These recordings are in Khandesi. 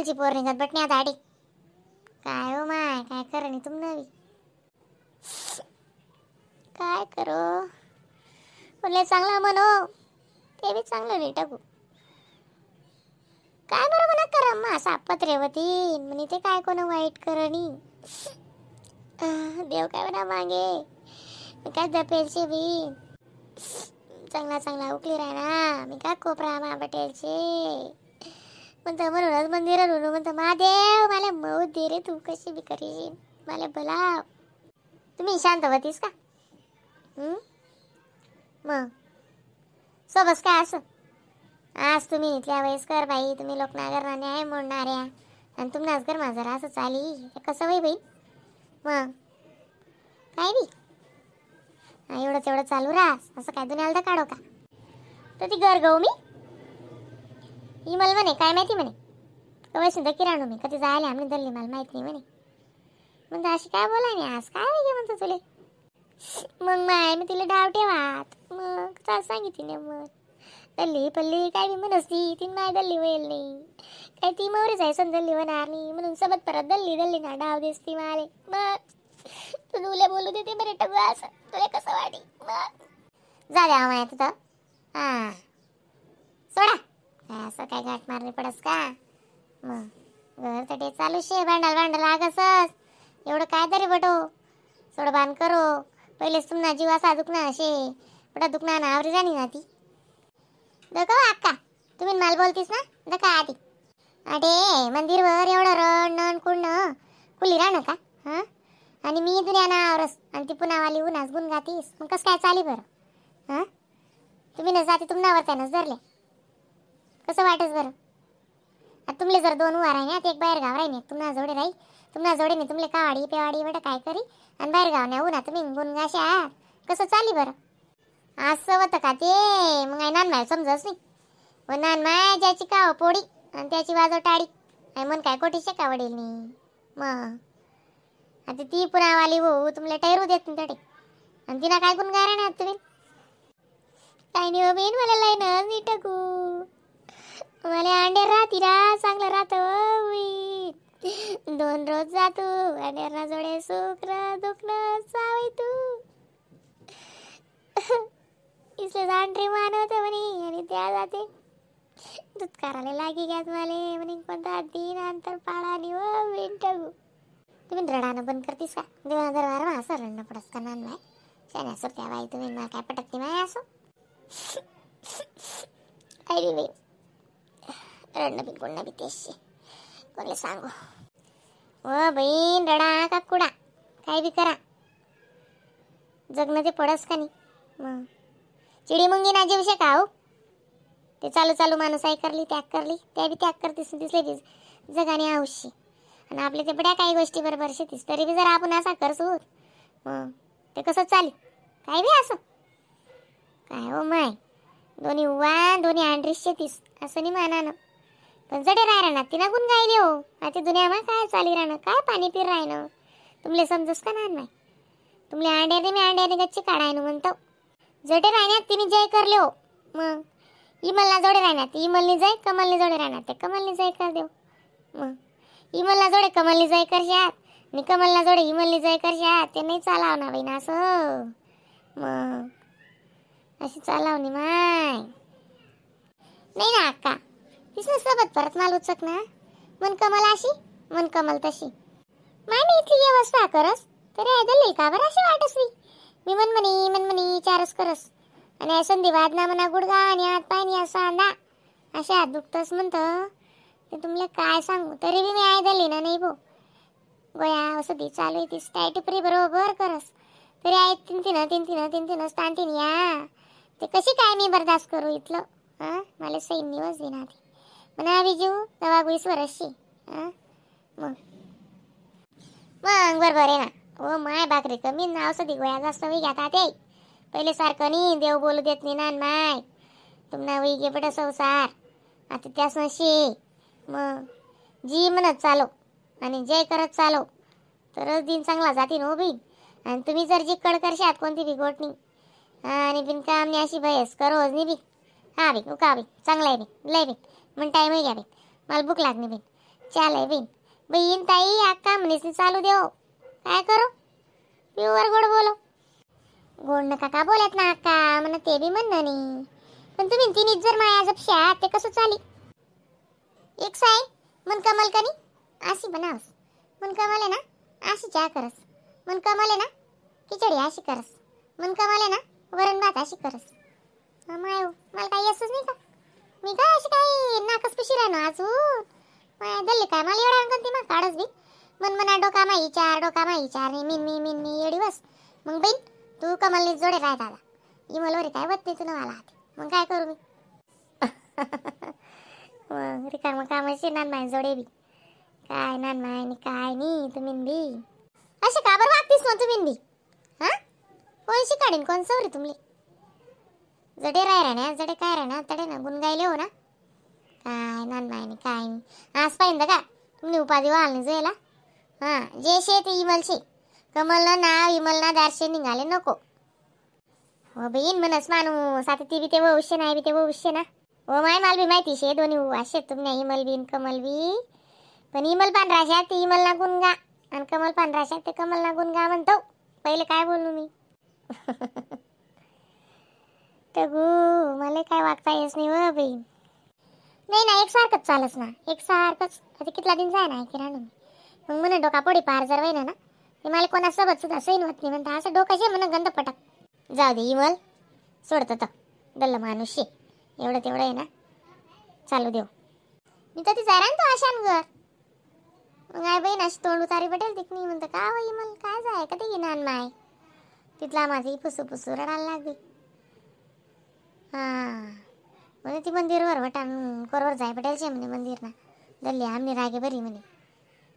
कमलची पोर निघत बटण्या दाडी काय हो माय काय करणी तुम नवी काय करो बोलले चांगला म्हणो ते बी चांगलं नाही टाकू काय बरोबर ना कर अम्मा सापत रेवती म्हणे ते काय कोण वाईट करणी देव काय म्हणा मागे काय दपेलचे बी चांगला चांगला उकली राहना मी काय कोपरा मा पटेलचे म्हणतं म्हणूनच मंदिरात म्हणून म्हणतं महादेव मला मौत दे रे तू कशी बी करीन मला बोलाव. तुम्ही शांत होतीस का? मग सोबस काय असं आज तुम्ही इथल्या वयस्कर बाई तुम्ही लोकनागर न्याय मोडणाऱ्या आणि तुम्हाला कर माझं असं चाली कसं वय बाई. मग काय बी एवढं तेवढं चालू रास असं काय दुनियाला तर काढो का तर ती घर गहू मी ही मला म्हणे काय माहिती म्हणे कवय सुद्धा किराणू मी कधी जायला आम्ही धरली मला माहित नाही म्हणे. म्हणतो अशी काय बोला नाही आज काय वेगळे म्हणतो तुले. मग माय मी तिला डाव ठेवात मग चाल सांगितली नाही मग दल्ली पल्ली काय बी म्हणस ती तीन माय दल्ली वयल नाही काय ती मवरीच आहे सण दल्ली होणार नाही म्हणून सबत परत दल्ली दल्ली ना डाव दिसती माले. मग तू तुला बोलू देते बरे टगू असं तुला कसं वाटी. मग जा द्या माय तिथं हां सोडा काय असं काय गाठ मारणी पडस का. मग घर तर ते चालू शे भांडाल भांडाल आगसच एवढं काय तरी बटो सोड बांध करो पहिलेच तुम्हाला जीव असा दुखना असे बटा दुखना ना आवरी राणी ना ती दका अक्का तुम्ही माल बोलतीस ना दका आधी अरे मंदिरवर एवढं रण नन कुण कुली राहणं का हां आणि मी दुनिया ना आवरस आणि ती पुन्हा उन्हाच गुण गातीस मग कसं काय चाली बरं हां. तुम्ही न जाते तुम्हाला त्यानंच धरले कसं वाटस बरं. आता तुमले जर दोन उभा राही ना एक बाहेर गाव राही तुम्हाला जोडे राही तुम्हाला जोडे नाही तुमले कावाडी पेवाडी बट काय करी आणि बाहेर गाव नाही उन्हा तुम्ही गुण गाशा कसं चाली बरं असं होतं का ते. मग नान माय समजस नाही व नान माय ज्याची काव पोडी आणि त्याची वाजव टाळी आणि मन काय कोटी शेका वडील नाही. मग आता ती पुन्हा हो तुमला टैरू देत नाही तडे आणि तिला काय गुण गाय राहणार तुम्ही काय नाही हो बेन मला लाईन नाही टाकू मला अंडे राहती रा चांगलं राहतं दोन रोज जातो अंडेरना जोडे सुख दुखणं चावे तू इसले अंडरे मानवते म्हणे आणि त्या जाते दूध करायला लागी घ्यात मला म्हणे कोणता दिन अंतर पाडा नि व बिन टाकू. तुम्ही रडानं बंद करतीस का देवाना दरबार मा असं रडणं पडस का नान माय शान्या सुरत्या बाई तुम्ही मला काय पटत नाही माय असं अरे बाई रडणं बिन कोण बी तेच कोणले सांगू ओ बहीण रडा का कुडा काय बी करा जगणं ते पडस का नाही. मग चिडी मुंगी ना जीव शे का हो ते चालू चालू माणूस आहे करली त्याग करली त्या बी त्याग करतीस दिसले बी जगाने आवशी आणि आपले ते बड्या काही गोष्टी बरोबर शेतीस तरी बी जर आपण असा करसू मग ते कसं चालेल काय बी असं काय हो माय दोन्ही उवा दोन्ही आंड्रीस शेतीस असं नाही मानानं पण जडे राय राहणार तिना गुण गायले हो. आता दुनियामा काय चाली राहणं काय पाणी पिर राहणं तुमले समजस का ना नाही तुमले अंड्याने मी अंड्याने गच्ची काढायनं म्हणतो जडे राहण्यात तिने जय करले हो. मग इमलला जोडे राहण्यात इमलनी जय कमलनी जोडे राहणार ते कमलनी जय कर देऊ. मग इमलला जोडे कमलनी जय करशात आणि कमलला जोडे इमलनी जय करशात ते नाही चालाव ना बाई ना असं. मग अशी चालावणी माय नाही ना अक्का तीच ना सोबत परत माल उचक ना मन कमल अशी मन कमल तशी माय मी इथली व्यवस्था करस तरी ऐदल का बरं अशी वाटस मी मनमनी मनमनी चारच करस आणि संधी वादना म्हणा गुडगा आणि हात पाय असा अंदा अशा हात दुखतस म्हणतं ते तुमले काय सांगू तरी बी मी ऐदली ना नाही भो गोया औषधी चालू आहे तीस टायटी फ्री बरोबर करस तरी आहे तीन तीन तीन तीन तीन तीन तान या ते कशी काय मी बर्दाश्त करू इथलं हां मला सैन निवस देणार ते म्हणा विजू दवा गुईस वरशी हां मग मग बरोबर आहे ना हो माय भाकरी कमी ना औषधी गोळ्या जास्त वही घेता ते पहिले सारखं नाही देव बोलू देत नाही ना माय तुम्हाला वही गे बट संसार आता त्यास नशी मग जी म्हणत चालो आणि जय करत चालो तरच दिन चांगला जातील हो बी. आणि तुम्ही जर जी कड करशात कोणती बी गोट नाही आणि बिनकामनी अशी भयस करोज नाही बी हा बी उका बी चांगला आहे बी लय बी मग टाईमही घ्या बी मला भूक लागली बी चालय बहीण बहीण ताई अक्का म्हणेस चालू देव काय करू प्युअर गोड बोलो गोड नका का बोलत ना अक्का म्हणा ते बी म्हणणं नाही पण तुम्ही तिन्हीच जर माया जपशा ते कसं चाली. एक साय मन कमल कनी अशी बनावस मन कमल आहे ना अशी चहा करस मन कमल आहे ना खिचडी अशी करस मन कमल आहे ना वरण भात अशी करस. माय मला काही असंच नाही का मी काय अशी काही नाकच पिशी राहणार अजून माया दल्ले काय मला एवढा अंकन ती मग काढच बी मन मना डोका माई चार डोका माई चार नाही मिन मी मिन मी एडी बस. मग बहीण तू कमलनी जोडे राह दादा इमलवर काय वत नाही तुला मला मग काय करू मी. मग रिकामं कामाशी नान माय जोडे बी काय नान माय आणि काय नाही तुम्ही बी असे का बरं वागतीस मग तुम्ही बी हां कोण शिकाडीन कोण सवरी तुमले जडे राय राहण्या जडे काय राहणार तडे ना गुण गायले हो ना काय नान माय आणि काय नाही. आज पाहिजे का तुम्ही उपाधी वाल नाही जायला हां जे शे ते इमल शे कमलनं नाव इमलना दारशे निघाले नको. हो बहीण म्हणस माणूस आता ती बी ते वौश्य नाही बी ते वौश्य ना हो my माल बी माहिती शे दोन्ही असे तुम्ही इमल बी कमल बी पण इमल पांढराशा ते इमल ना गुणगा आणि कमल पांढराशा ते कमल ना गुणगा म्हणतो पहिले काय बोलू मी. तगू मला काय वागता येत नाही व बहीण. नाही ना एकसारखंच चालस ना एकसारखंच आता कितला दिन जाय ना किराणू मग म्हणा डोका पोडी पार जर ना ते मला कोणासोबत सुद्धा सैन होत नाही म्हणता असं डोकाचे म्हणा गंध पटक जाऊ दे इमल सोडतो तर दल्ल माणूस शे एवढं तेवढं आहे ना चालू देऊ. मी तर ती जायरा ना तो आशान घर मग I बहीण अशी तोंड उतारी पटेल तिक नाही म्हणतं का हो इमल काय जाय का ते नान माय तिथला माझी पुसू पुसू रडायला लागली. हां म्हणे ती मंदिरवर वटान कोरवर जाय पटेल शे म्हणे मंदिर ना दल्ली आमनी रागे बरी म्हणे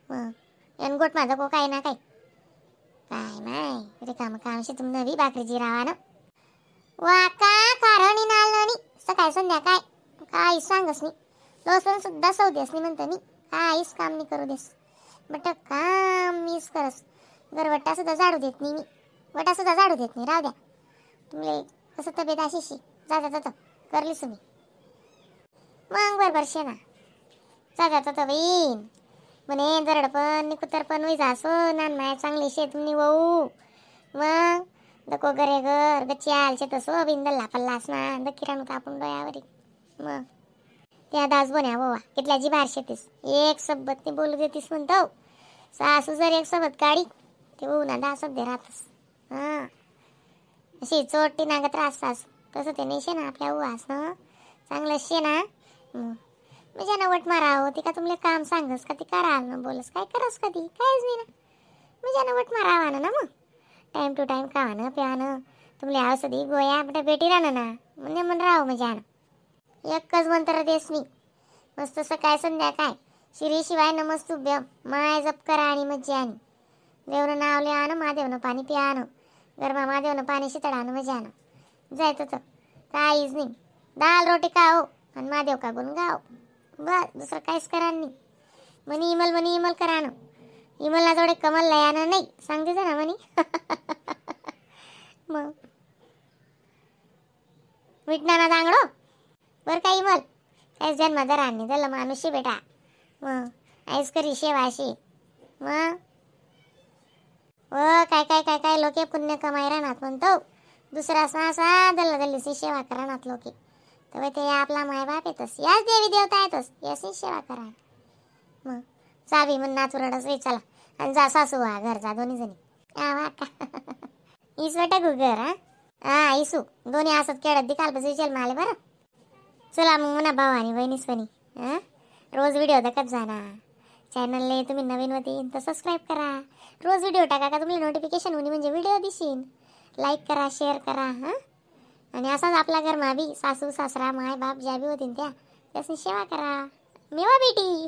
मग यान गोट माझा को काय ना काय काय माय रिकाम कामशी तुम नवी भाकरीची रावा ना वाका कारणी नालणी सकाळ संध्याकाळ काहीच सांगस नाही लसूण सुद्धा सौ देस नाही म्हणतं मी काहीच काम नाही करू देस बट काम मीच करस गरवट्टा सुद्धा झाडू देत नाही मी वटा सुद्धा झाडू देत नाही राहू द्या तुमले कसं तब्येत अशीशी जा जाता करलीस तुम्ही मग बरोबर शे ना जा जाता तर बहीण म्हणे जरड पण निकुतर पण वै जासो नान माया चांगली शे तुम्ही वऊ मग दको गरे घर गच्ची आलचे तसो बिंदल पल्लास ना दकिराणू तापून डोयावरी मग त्या दास बोन्या बोवा कितल्या जी बाहेर शेतीस एक सबत नाही बोलू देतीस म्हणतो सासू जर एक सबत काढी ते होऊ ना दासत दे राहतस हां अशी चोटी नागत राहत सासू तसं ते नाही शे ना आपल्या उवास ना चांगलं शे ना म्हणजे ना वट मारावं ती का तुमले काम सांगस का ती कराल ना बोलस काय करस कधी काहीच नाही ना म्हणजे ना वट मारावा ना मग time to time खावानं प्यानं तुमले औषधी गोया आपल्या भेटी राहणं ना म्हणजे म्हण राहो म्हणजे एकच मंत्र देस मी मस्त सकाळ संध्याकाळ शिरी शिवाय नमस्तुभ्यम माय जप करा आणि मज्जा आणि देवनं नाव लिहानं महादेवनं पाणी प्यानं गरमा महादेवनं पाणी शितळानं मजानं जायचं तर काहीच नाही दाल रोटी खाओ आणि महादेव का गुण गाओ बस दुसरं काहीच करा नाही. म्हणी इमल म्हणी इमल करानं इमलला जोडे कमल लयानं नाही सांगते ना म्हणी. मग विटणाना दांगडो बरं काय इमल काहीच जन्म जरा नाही झालं मानुषी बेटा मग आईस करी शेवाशी मग व काय काय काय काय लोके पुण्य कमाई राहणार म्हणतो दुसरा असा दल्ला दल्लीची सेवा करणार लोके तर ते आपला मायबाप येतस याच देवी देवता येतस याची सेवा करा मग चावी म्हण नातू रडस वे चला आणि जा सासू वा घर जा दोन्ही जणी आवा का इसवटा घर हा हा इसू दोन्ही असत खेळत दिकाल बस विचार माले बरं. चला मग म्हणा भाऊ आणि बहिणी सोनी हां रोज व्हिडिओ दाखत जा ना चॅनलले तुम्ही नवीन होती तर सबस्क्राईब करा रोज व्हिडिओ टाका का तुम्हाला नोटिफिकेशन होणी म्हणजे व्हिडिओ दिसीन लाईक करा शेअर करा हां. आणि असाच आपला घर माबी सासू सासरा माय बाप ज्या बी होतीन त्या त्यासनी सेवा करा मेवा बेटी.